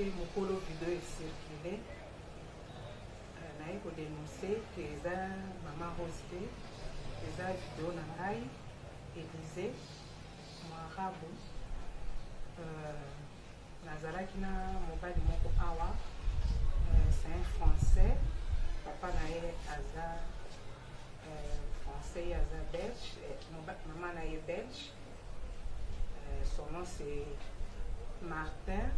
nde mokolo video ecircule, naye kodenonce ke eza mama Rose te, eza video na ngai Elise Mwarabu. Nazalaki na mobali moko awa, c'est un Français, papa na ye aza Français, ye aza Belge, mama na ye Belge. Son nom, c'est Martin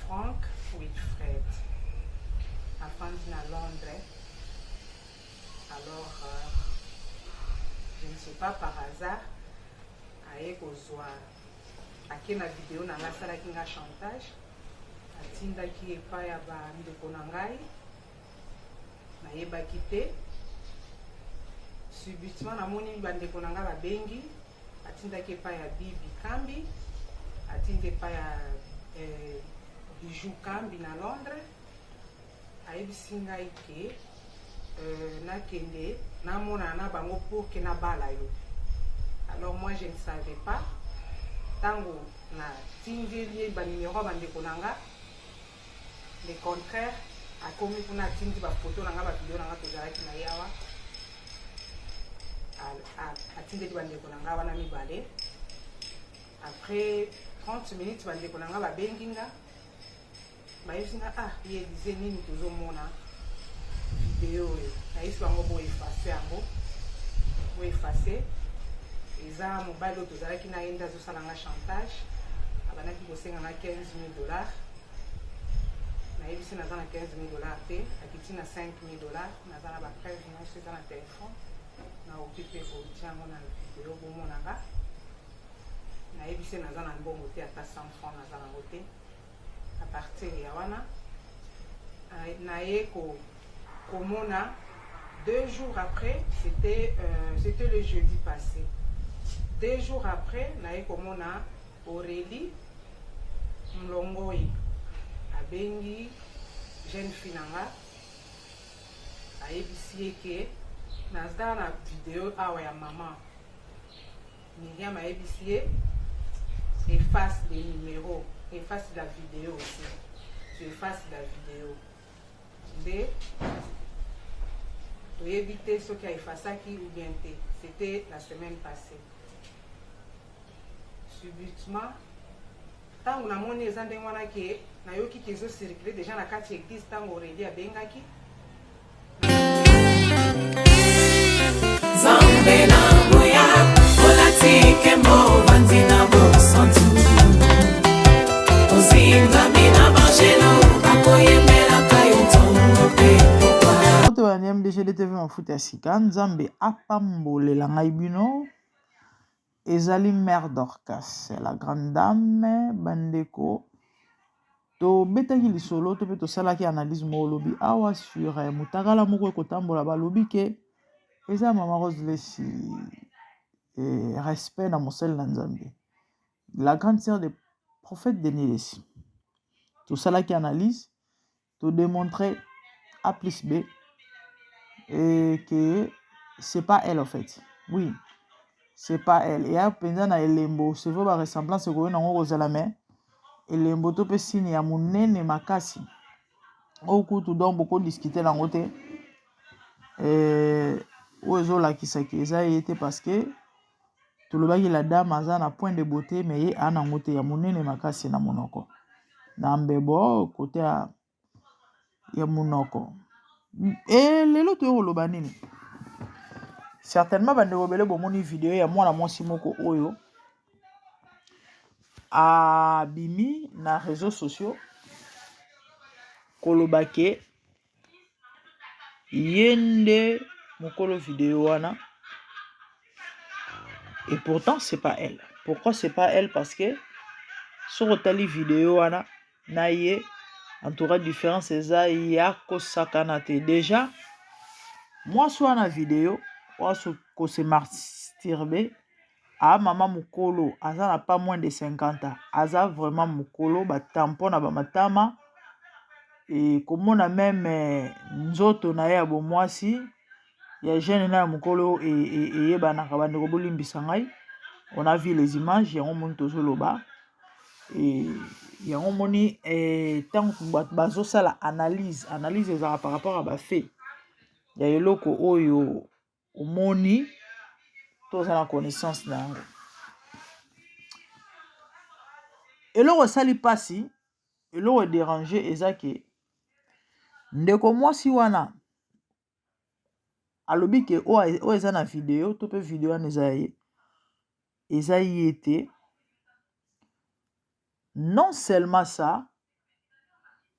Frank Wilfred, afandi na Londres. Alors je ne sais pas, par hasard aye kozwa, ake na video na ngai, asalaki nga chantage, atindaki epai ya bandeko na ngai, nayebaki te. Subitement namoni bandeko na ngai babengi, atindaki epai ya Bibi Kambi, atindi epai ya Bijou Kambi na Londres. Ayebisi ngai ke nakende namonana na bango pour ke nabala yo. Alors moi, je ne savais pas. Ntango natindeli ye banumero ya bandeko na nga, le contraire akomi kuna, atindi bafoto na nga, bavideo na nga tozalaki na ye awa, atindeli bandeko na nga wana mibale. Après 30 minutes, bandeko na nga babengi nga, bayebisi nga: "Ah, ye Elize, nini tozomona video oyo?" Nayebisi bango: "Boefface yango, boefface, eza mobali oyo tozalaki na ye nde azosala nga chantage." Abandaki kosenga nga 15 000 dollars. Nayebisi naza na 15 000 dollars te, akiti na 5 000 dollars. Naza na bapreuve nyonso, eza na telefone, nakoki mpe kotia yango na video bomonaka. Nayebisi naza na mbongo te, ata 100 franc naza nango te. À partir ya wana, naye komona 2 jours après, c'était le jeudi passé, 2 jours après, naye komona Aurélie Mlongoi abengi jeune fille na nga, ayebisi ye ke naza na video awa ya mama Myriam. Ayebisi ye: "Efface les numéros, efface la vidéo aussi, tu effaces la vidéo." Nde toyebi te soki aefasaki ou bien te. C'était la semaine passée. Subitement, ntango namoni eza ndenge wana ke nayoki ke ezocircule déjà na kati ya église, ntango Aurélie abengaki. Nzambe na nguya, olati nkembo, ovandi na bosantu, ozingami na bangelo, bakoyembelaka yo ntongo mpe pokwa. Oto bani MDGD TV, mafuta ya sika. Nzambe apambolela ngai bino. Ezali mare Dorcas, la grande dame. Bandeko, tobetaki lisolo to mpe tosalaki analyse moko olobi awa sur motakala moko ekotambola, balobi ke eza mama Rose Lesi. Respect na mosali na Nzambe, la grande sœur de prophète Denis Lesi. Tosalaki analyse, todémontrer A plus B et que c'est pas elle en fait. Oui, c'est pas elle. Eya mpenza na elembo, c'est vrai, baressemblance ekoki nango kozala, mais elembo to mpe signe ya monene makasi oyo kutu donc bokodiscuter nango te, oyo ezolakisaki eza ye te, parce que tolobaki la dame aza na point de beauté, mais ye aa nango te ya monene makasi na monoko, na mbebo kote ya monoko. E lelo toyei koloba nini? Certainement bandeko ebele bomoni video ya mwana mwasi moko oyo abimi na réseaux sociaux koloba ke ye nde mokolo video wana, et pourtant c'est pas elle. Pourquoi c'est pas elle? Parce que soki otali video wana na ye, en tout cas différence eza ya kosakana te. Déjà mwasi wana video oyo kose masturbe, aa mama mokolo, aza na pas moins de 50 ans, aza vraiment mokolo, batampon na bamatama e komona meme nzoto na ye ya bomwasi ya jeune na ya mokolo eyebanaka. Bandeko, bolimbisa ngai, on a vu les images, yango moni tozoloba. E, yango omoni ntango eh, bato bazosala analyse, analyse ezalaka par rapport ya bafe ya eloko oyo omoni to oza na connaissance na yango. Eloko esali mpasi, eloko ederange eza ke ndeko mwasi wana alobi ke oyo eza na video to mpe video wana eza ya ye, eza ye te. Non seulement ça,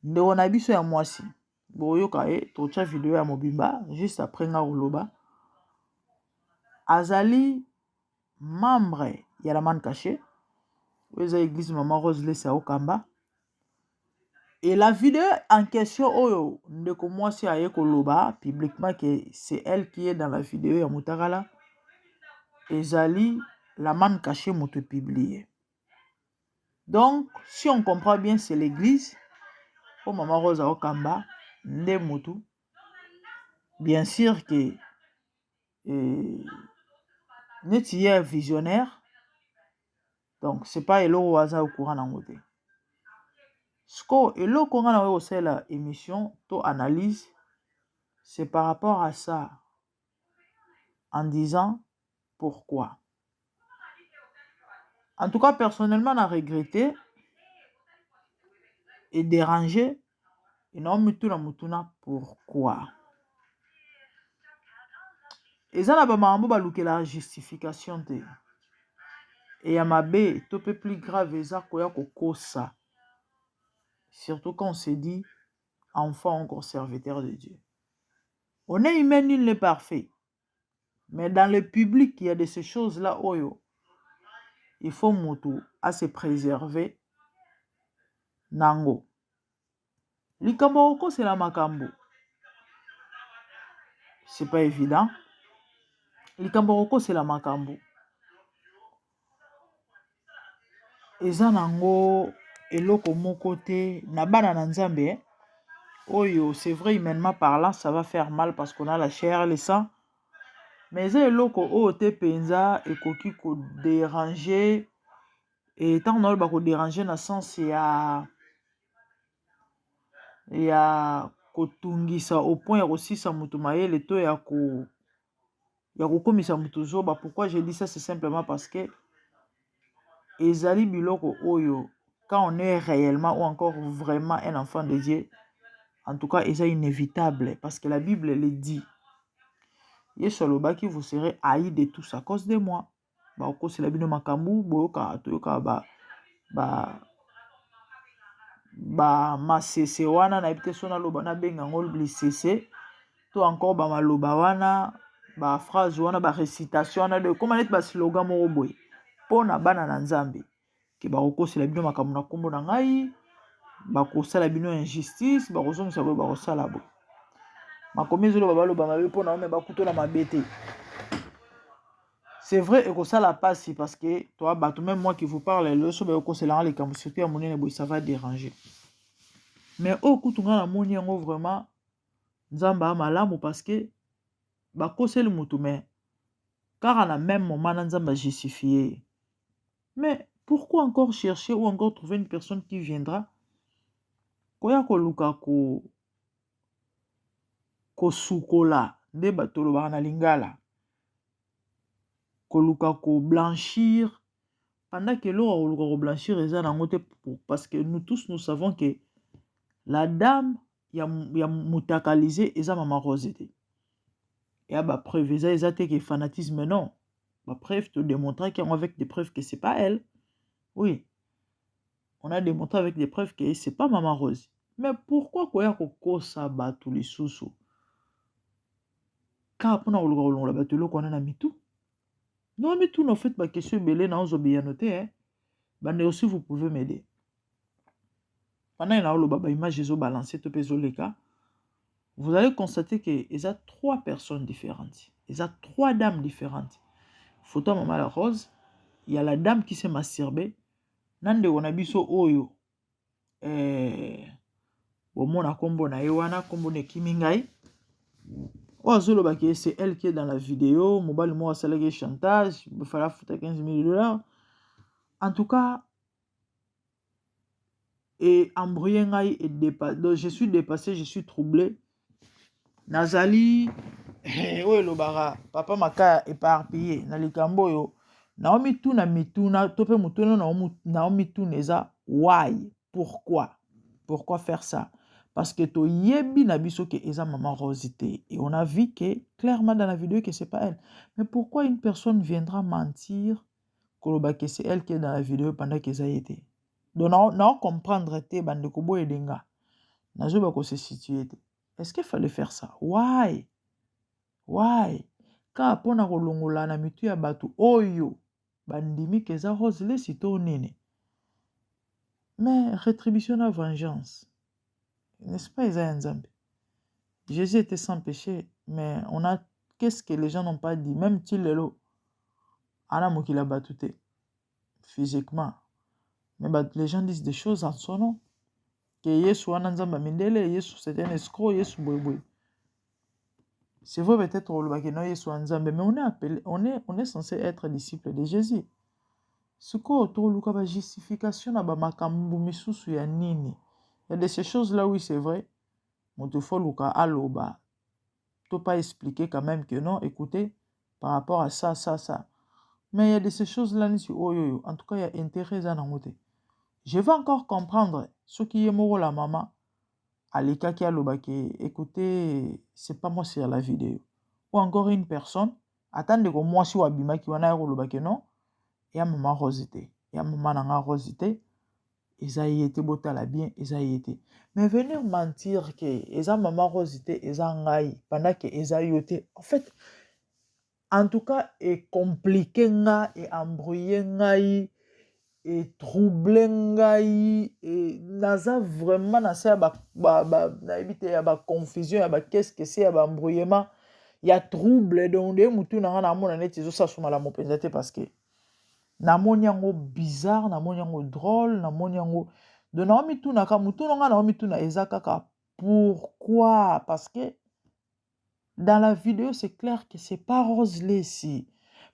ndeko na biso ya mwasi boyoka ye, totya video ya mobimba juste après nga koloba, azali membre ya la manne cachée oyo eza église mama Rose Lesi Okamba. Et la vidéo en question oyo ndeko mwasi aye koloba publiquement que c'est elle qui est dans la vidéo ya mutakala, ezali la manne cachée moto publié. Donc si on comprend bien, c'est l'église oyo mama Rose Okamba nde motu. Bien sûr que neti ye visionnaire, donc c'est pas eloko aza au courant nango te. Siko eloko nga nakoki kosalela émission to analyse, c'est par rapport à ça, en disant pourquoi. En tout cas, personnellement, na regretté et dérangé et na mituna mutuna pourquoi. Eza na bamakambo balukelaka justification te. E ya mabe to pe plus grave eza koya kokosa. Surtout quand on se dit enfant encore serviteur de Dieu. On est humain, nul n'est parfait. Mais dans le public, il y a de ces choses-là oyo il faut mutu à se préserver nango. Likambo kokosela makambo, c'est pas évident. Likambo kokosela makambo eza nango eloko moko te na bana na Nzambe, eh? Oyo c'est vrai, humainement parlant, ça va faire mal parce qu'on a la chair, le sang, mais eza eloko oyo te mpenza ekoki kodéranger. E ntango naloba kodéranger na sens ya kotungisa au point ya kosisa moto mayele to ya kokomisa moto zoba. Pourquoi je dis ça? C'est simplement parce que ezali biloko oyo, quand on est réellement ou encore vraiment un enfant de Dieu, en tout cas eza inévitable, parce que la Bible le dit. Yesu alobaki: "Vous serez haïs de tous à cause de moi." Bakosela bino makambo, boyokaka, toyokaka ba masese wana, nayebi te so naloba, nabenga yango lisese to encore bamaloba wana, baphrase wana, barécitation wana, de ekóma neti baslogan moko boye mpo na bana na Nzambe, ke bakokosela bino makambo na nkombo na ngai, bakosala bino injustice, bakozongisa boye, bakosala boye. Makomi ezoloba baloba mabe mpo na yo, me bakutola mabe te. C'est vrai, ekosala mpasi parce que toi bato, même moi qui vous parle lelo, so bakokoselanga likambo surtout ya monene boye, ça va déranger. Mais oyo kutu nga namoni yango vraiment, Nzambe aya malamu, parce que bakoseli motu, mais kaka na même moment na Nzambe ajustifie. Mais pourquoi encore chercher ou encore trouver une personne qui viendra koya koluka ko kosukola, nde bato tolobaka na lingala, koluka koblanchir, pendant que eloko koluka koblanchir eza nango te? Parce que nous tous, nous savons que la dame ya mutakalize eza mama Rose te. Ya bapreuve eza te ke fanatisme, non, bapreuve todémontraki yango avec des preuves que c'est pas elle. Oui, on a démontré avec des preuves que c'est pas mama Rose. Mais pourquoi koya kokosa bato lisusu kaka mpona koluka kolongola bato eloko wana na mitu? Non, mituna, en fait, baquestion ebele na ozwa biyano te, eh? Bandeko, si vous pouvez m'aider, pendant na oloba, baimage ezobalance to mpe ezoleka, vous allez constater que eza trois personnes différentes, eza trois dames différentes. Photo ya mama la Rose, ya la dame qui s'est masturbée na ndeko na biso oyo, bomona nkombo na ye wana, nkombo na ekimi ngai, oyo azolobaki c'est elle qui est dans la vidéo. Mobali moko asalaki chantage, bafala afuta 15 000 $. En tout cas, E embrouille ngai e dépa donc je suis dépassé, je suis troublé. Nazali eh, oyo elobaka papa Makaya éparpillé na likambo oyo. Naomituna mituna to mpe motuna naomituna eza why, pourquoi, pourquoi faire ça? Parce que toyebi na biso ke eza maman Rose te, et on a vu que clairement dans la vidéo que c'est pas elle. Mais pourquoi une personne viendra mentir koloba que c'est elle qui est dans la vidéo pendant que eza ye te? Donc nao comprendre te, bandeko, boyedenga nazoyeba kose situer te. Est-ce qu'il fallait faire ça? Why, why? Kaka mpona kolongola na mitu ya bato oyo bandimi ke eza Rose Lesi to nini? Mais rétribution na vengeance, n'est-ce pas, eza ya Nzambe. Jésus était sans péché, mais on a, qu'est-ce que les gens n'ont pas dit? Même ti lelo ana mokili ya bato te physiquement, mais les gens disent des choses en son nom, ke Yesu wana Nzambe ya mindele, Yesu c'est un escroc, Yesu boyeboye. C'est vrai, peut-être olobaki no Yesu ya Nzambe, mais on est appelé, on est censé être disciple de Jésus. Sikoyo toluka bajustification na bamakambo misusu ya nini? Ya de ces choses là, oui, c'est vrai, moto faut luka aloba to pas expliquer quand même que non, écoutez, par rapport à ça, ça, ça. Mais il y a de ces choses là neti oyo oyo, en tout cas, ya intérêt eza nango te. Je vais encore comprendre soki ye moko la mama alekaki alobaki: "Écoutez, c'est pas moi sur la vidéo", ou encore une personne, ata ndeko mwasi oyo abimaki wana ya kolobaki: "Non, ya mama Rose te, ya mama na nga Rose te, eza ye te, botala bien, eza ye te." Mais venir mentir ke eza mama Rose te, eza ngai, pendant ke eza yo te, en fait, en tout cas, ecompliquer nga, eembrouiller ngai, etrouble ngai e, naza vraiment na se ya nayebi te, ya baconfusion, ya baqu'est-ce, ya baembrouillement, ya trouble. Donc nde mutu na nga namona neti ezosala malamu mpenza te, parce que namoni yango bizarre, namoni yango drôle, namoni yango. Donc naomitunaka, mutu na nga naomituna eza kaka pourquoi, parce que dans la vidéo, c'est clair que c'est pas Rose Lessi.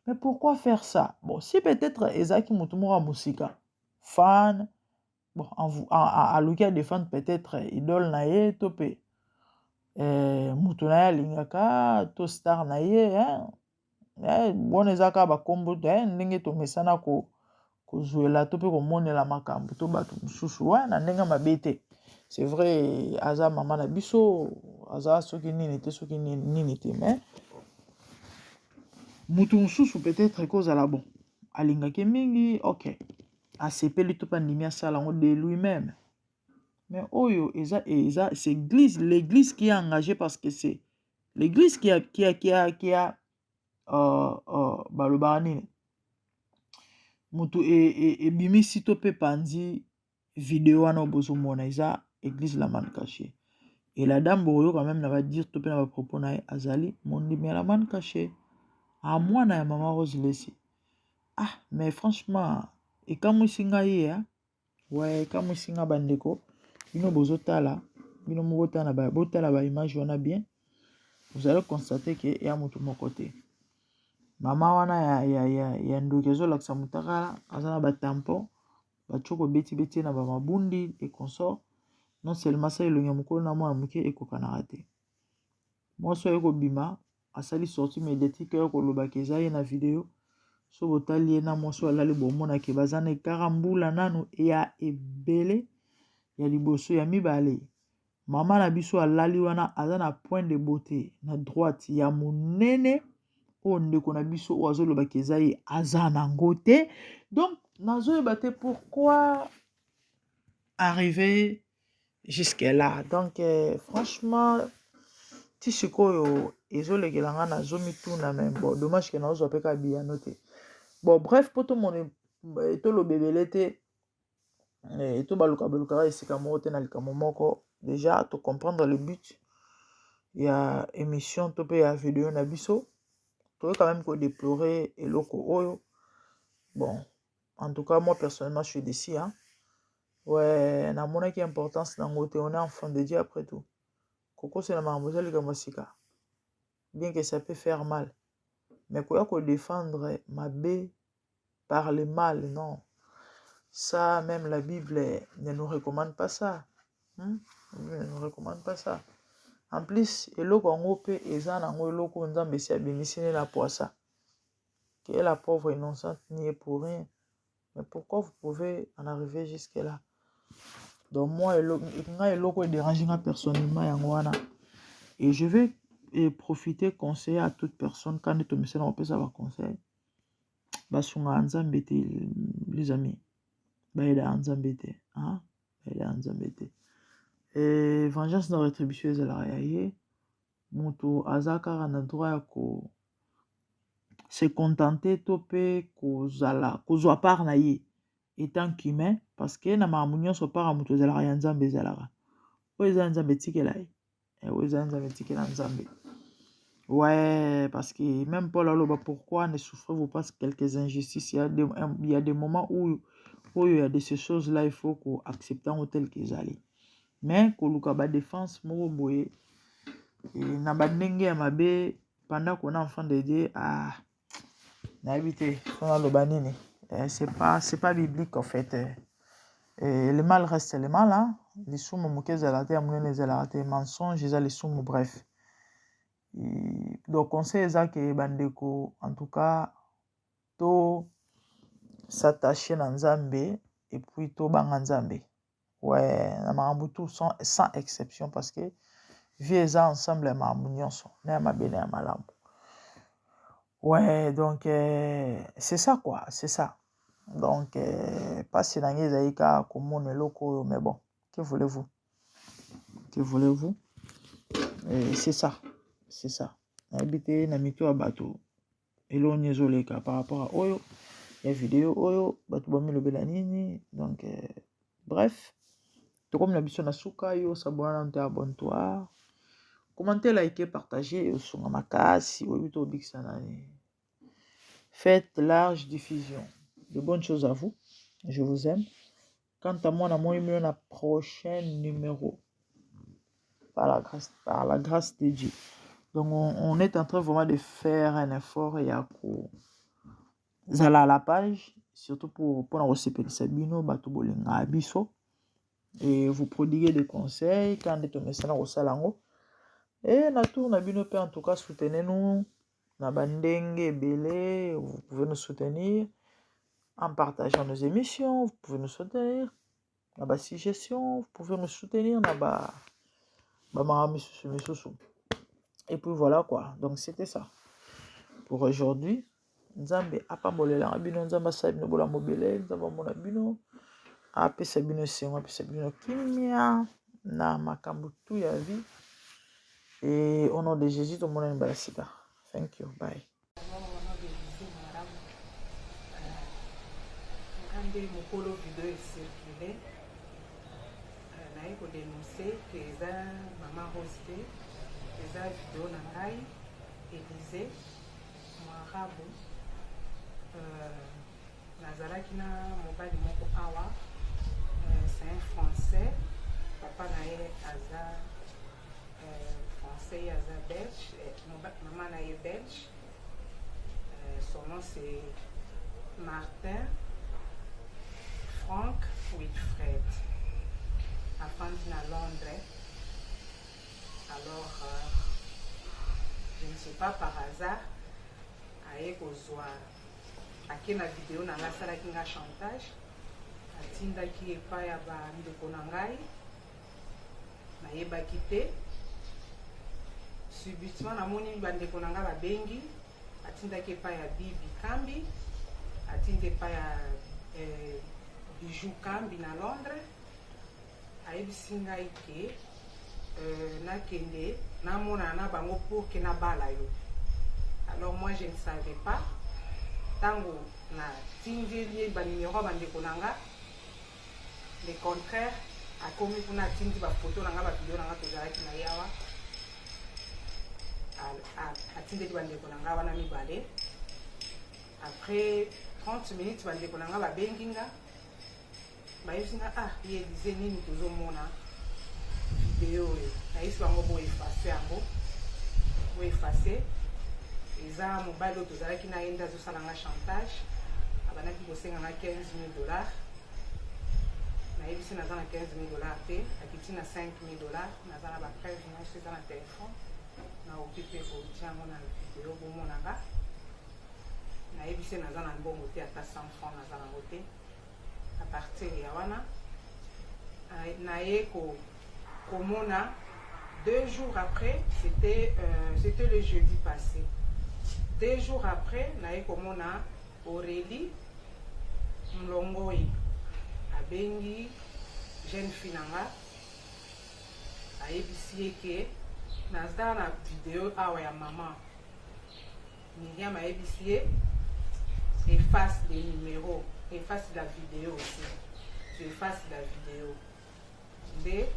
Mais pourquoi faire ça? Bon, si peut-être ezalaki motu moko ya mosika, fan, bon, aluki adéfendre peut-être idole na ye to mpe motu na ye alingaka to star na ye, hein? Wana eza kaka bakombo ndenge tomesana kozwela to mpe komonela makambo to bato mosusu wana ndenge mabe te. C'est vrai, aza mama na biso, aza soki nini te, soki nini te, mais motu mosusu peut-être ekozala bon, alingaki mingi, ok, asepeli to mpe andimi asala yango de lui-même. Mais oyo eza c'est église, l'église qui est engagée, parce que c'est l'église qui a balobaka nini, moto ebimisi to mpe panzi video wana oyo bozomona, eza église La Manne Cachée. Et la dame, bokoyoka même na badire to mpe na bapropos na ye, azali mondimi ya La Manne Cachée, amwana ya mama Rose Lesi. Ah, mais franchement, ekamwisi ngai ye, ouais, ekamwisi nga. Bandeko, bino bozotala, bino moko botala baimage wana bien, vous allez constater ke eya motu moko te. Mama wana ya ndoki ezolakisa motakala, aza na batampon, batie kobeti-beti na bamabundi et consort. Non seulement ça, elongi ya mokolo na mwana moke ekokanaka te. Mwasi oyo kobima asali sortie médiatique oyo kolobaka eza ye na video, so botali ye na mwasi oyo alali, bomonake baza na ekara mbula nanu ya ebele ya liboso. Ya mibale, mama na biso alali wana aza na point de beauté na droite ya monene oyo ndeko na biso oyo azolobaki eza ye aza nango te. Donc nazoyeba te pourquoi arriver jusque là. Donc franchement, ti sikoyo ezolekela nga, nazomituna. Mais bon, dommage ke nazozwa mpe kaka biyano te. Bon, bref, mpo tomona toloba ebele te, tobaluka balukaka esika moko te na likambo moko. Déjà tocomprendre le but ya émission to mpe ya video na biso. Toyei quand même kodéplorer eloko oyo. Bon, en tout cas, moi personnellement, je suis déçu, hein? Ouais, namonaki importance nango te. On est enfant de Dieu après tout. Kokosela makambo eza likambo ya sika, bien que ça peut faire mal, mais koya kodéfendre mabe par le mal, non. Ça même la Bible ne nous recommande pas ça. Hmm? Ne nous recommande pas ça. En plus, eloko yango mpe eza nango eloko Nzambe esi abimisi ne na poisa. Que la pauvre innocente n'y est pour rien. Mais pourquoi vous pouvez en arriver jusque là? Donc moi, nga eloko dérange nga personnellement yango wana. Et je vais profiter conseiller à toute personne quand tomesana kopesa ba conseil. Basunga Nzambe te, les amis. Bayeda Nzambe te, hein? Bayeda Nzambe te. Et vengeance na rétribution ezalaka ya ye. Moto aza kaka na droit ya ko se contenter to mpe kozala kozwa part na ye étant qu'humain, parce que na makambo nyonso part ya moto ezalaka ya Nzambe, ezalaka oyo eza ya Nzambe etikela ye, oyo eza ya Nzambe etikela Nzambe. Ouais, parce que même Paul aloba: pourquoi ne souffrez-vous pas quelques injustices? Il y a des moments où il y a de ces choses là, il faut ko accepter yango tel que ezali. Mais koluka badéfense moko boye na bandenge ya mabe pendant qu'on est enfant de Dieu, ah, nayebi te so naloba nini. C'est pas biblique en fait. Le mal reste le mal, hein? Lisumu moke ezalaka te, ya monene ezalaka te, mensonge eza lisumu. Bref, donc conseil eza ke bandeko, en tout cas, to s'attacher na Nzambe et puis tobanga Nzambe, ouais, na makambo tout sans exception, parce que vie eza ensemble ya makambo nyonso, na ya mabe na ya malamu. Ouais, donc c'est ça quoi, c'est ça. Donc mpasi na ngai ezali kaka komona eloko oyo, mais bon, que voulez-vous, que voulez-vous? C'est ça, c'est ça. Nayebi te na mito ya bato eloko nini ezoleka par rapport à oyo ya video oyo, bato bamilobela nini. Donc bref, tokomi na biso na suka. Yo osabona nanu te, abonne-toi, commente, like, partage, osunga makasi. Oyebi to obikisa nani. Faites large diffusion de bonnes choses à vous. Je vous aime. Quant à moi, namoni bino na prochain numéro, par la grâce de Dieu. Donc on est en train vraiment de faire un effort ya kozala à la page, surtout pour mpona kosepelisa bino bato bolingaka biso et vous prodiguer des conseils quand nde tomesana kosala yango. E na tour na bino mpe, en tout cas, soutenez-nous na bandenge ebele. Vous pouvez nous soutenir en partageant nos émissions, vous pouvez nous soutenir na basuggestion, vous pouvez nous soutenir na ba bamakambo misusu misusu. Et puis voilà quoi, donc c'était ça pour aujourd'hui. Nzambe apambolelanga bino, Nzambe asala bino bolamu ebele, Nzambe amona bino, apesa bino esengo, apesa bino kimia na makambo tu ya vie. Et au nom de Jésus, tomonani mbala sika. Thank you, bye. Nga nde mokolo video ecircule, naye kodénoncer ke eza mama Rose te, eza video na ngai Élise Mwarabu. Nazalaki na mobali moko awa, c'est un Français, papa na ye aza français, ye aza belge, mama na ye belge. Son nom, c'est Martin Frank Wilfred, afandi na Londres. Alors je ne sais pas, par hasard aye kozwa, ake na video na ngai, asalaki nga chantage, atindaki epai ya bandeko na ngai, nayebaki te. Subitement namoni bandeko na ngai babengi, atindaki epai ya Bibi Kambi, atindi epai ya Bijou Kambi na Londres. Ayebisi ngai ke nakende namonana na bango pour ke nabala yo. Alors moi, je ne savais pas. Ntango natindeli ye banimero ya bandeko na nga, le contraire, akomi kuna, atindi bafoto na nga, bavideo na nga tozalaki na ye awa, atindeli bandeko na nga wana mibale. Après 30 minutes, bandeko na nga babengi nga, bayebisi nga: ah, ye Elize, nini tozomona video oyo? Nayebisi bango: boeffacer yango, boeffacer, eza mobali oyo tozalaki na ye nde azosala nga chantage. Abandaki kosenga nga 15 000 dollars. Nayebisi naza na 15 000 dollars te, akiti na 5 000 dollars. Naza na bapreuve nyonso, eza na telefone, nakoki mpe kotia yango na video bomonaka. Nayebisi naza na mbongo te, ata 100 franc naza nango te. À partir ya wana, naye komona 2 jours après, c'était le jeudi passé, 2 jours après, naye komona Aurélie Mlongoi abengi jeune fille na nga, ayebisi ye ke naza na video awa ya mama Miriam. Ayebisi ye: "Efface les numéros, efface la vidéo aussi, tu effaces la vidéo." Nde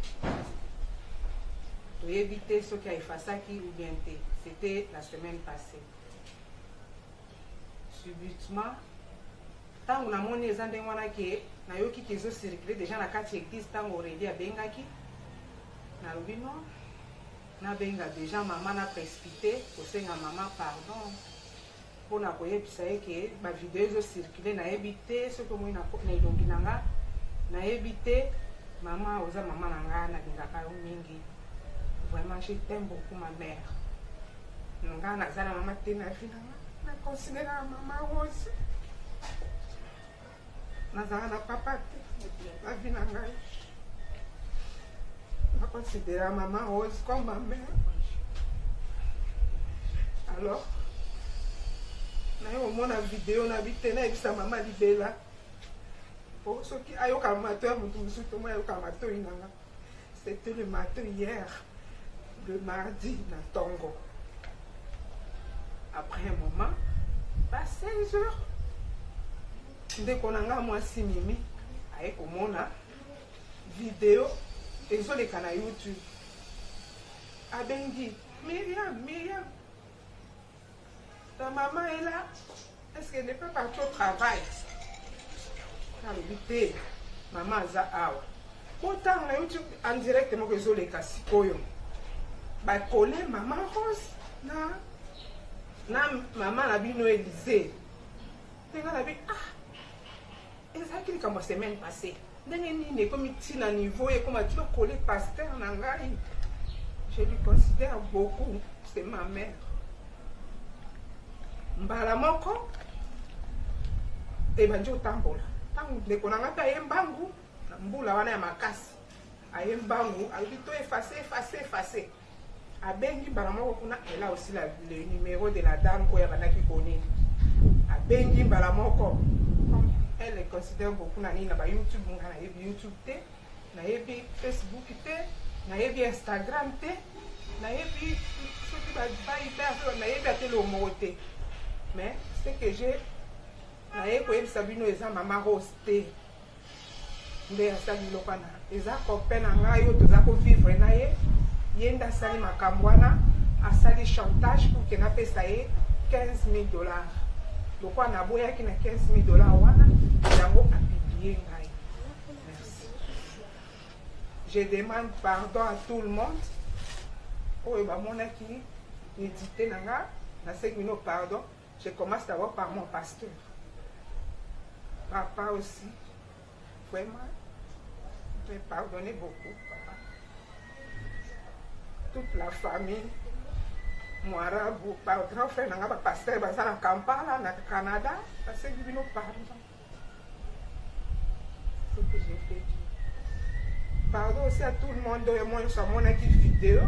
toyebi te soki aefasaki ou bien te. C'était la semaine passée. Subitement, ntango namoni eza ndenge wana ke nayoki ke ezocircule déjà na kati ya église, ntango Aurélie abengaki, nalobi non, nabenga déjà mama, na précipité kosenga mama pardon mpona koyebisa ye ke bavideo ezocircule. Nayebi te soki omoi na elongi na nga, nayebi te. Mama, oza mama na nga, nalingaka yo mingi. Vraiment, je t'aime beaucoup, ma mère. Nga naza na mama te na vie na nga, naconsidéraka mama Rose. Nazala na papa te na vie na ngai, naconsidéraka mama Rose comme ma mère. Alors naye komona video na bi te, nayebisa mama libela po soki ayoka mato ya motu mosusu to mo ayoka matoi na nga. C'était le matin, hier, le mardi na ntongo. Après un moment, ba 16 heures, ndeko na nga mwasi Mimi aye komona video ezoleka na YouTube. Abengi Miriam: "Miriam, ta maman est là, est-ce qu'elle n'est pas partie au travail?" Nalobi te, mama aza awa. Botanga na YouTube en direct moko ezoleka sikoyo, bakole mama Rose na mama na bino Élysée. Ndenge nabi, ah, ezalaki likambo ya semaine passée, ndenge nini ekomi ntina niveau ekoma ti okole pasteur na ngai? Je lui considère beaucoup, c'est ma mère. Mbala moko ebandi otambola. Ntango ndeko na ngai mpe aye mbangu na mbula wana ya makasi, aye mbangu, alobi to efface, efface, efface. Abengi mbala moko kuna, elle a aussi le numéro de la dame oyo abandaki konini. Abengi mbala moko, comme elle considère beaucoup na nini na bayoutube. Nga nayebi YouTube te, nayebi Facebook te, nayebi Instagram te, nayebi soki baviber, nayebi ate eloko moko te. Mais ce que j'ai naye koyebisa bino, eza mama Rose te nde asali biloko wana, eza copain na ngai oyo toza kovivre na ye. Ye nde asali makambo wana, asali chantage pour ke napesa ye 15 000 dollars. Lokola naboyaki na 15 000 dollars wana, yango apublie ngai. Merci, je demande pardon à tout le monde oyo bamonaki nudité na nga. Nasengi bino pardon. Je commence d'abord par mon pasteur, papa aussi. Vraiment, me pardonnez beaucoup, papa. Toute la famille Mwarabu, par grand frère na nga, bapasteur baza na Kampala, na Canada, basengi bino pardon. Ce que j'ai fait, pardon aussi à tout le monde oyo mo nyonso amonaki video.